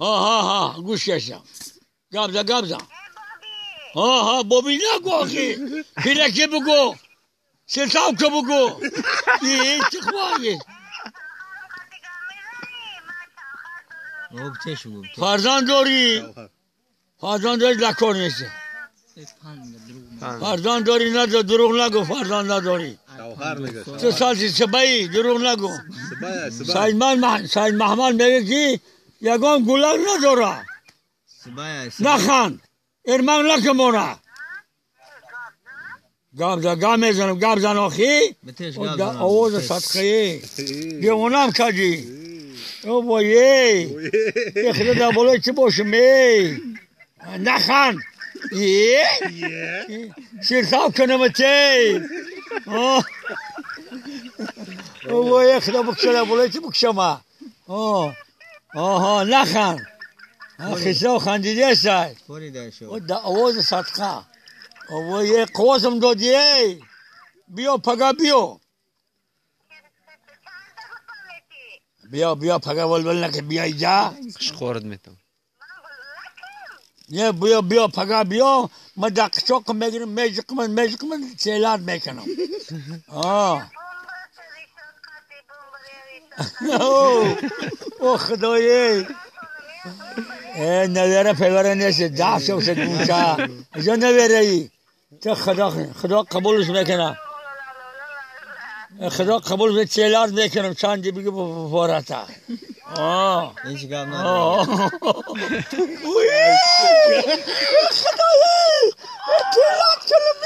Ҳа, ҳа, ҳа, гӯш кашам. Гап зан, гап зан. Ҳа, ҳа, боби нагӯ, охи. Пираки бугӯ. Сиртавка бугӯ. Чӣ хвоҳӣ? Фарзанд дорӣ? Фарзанд дорӣ, лакор нест. Фарзанд дорӣ, надор, дурӯғ нагӯ, фарзанд надорӣ. Ту салси сибаӣ, дурӯғ нагӯ. Саид Маҳмад мегӯяд, ки ягон гулак надора. Наханд, эрмак накунмона. Гап зан, гап мезанам, гап зан охи. Овози садқаи. Девонам кардӣ. О вой, худо дар болои чӣ бошам, эй. Наханд. Сирсав кунам тей. О вой, худо букша, дар болои чӣ букшама. Оҳо, наханд. Хисрав хандидесай. Овози садқа. Вой, қуввасам додӣ, эй. Биё, пага биё. Биё, биё, пага валвал накун, биё иҷа. Хушхӯрд метавон. Не, биё, биё, пага биё, ман дар қичоқам мегирам, меҷиқам, меҷиқам, селат мекунам. О, худои. Э, навера певера нест, даф шуд гӯша. Иҷо навераи. Ту худо, худо қабулш мекунад. Худо қабул селат мекунам, чанди бигӯ бората. Ҳеҷ гап надорад. Худои, селат кунам.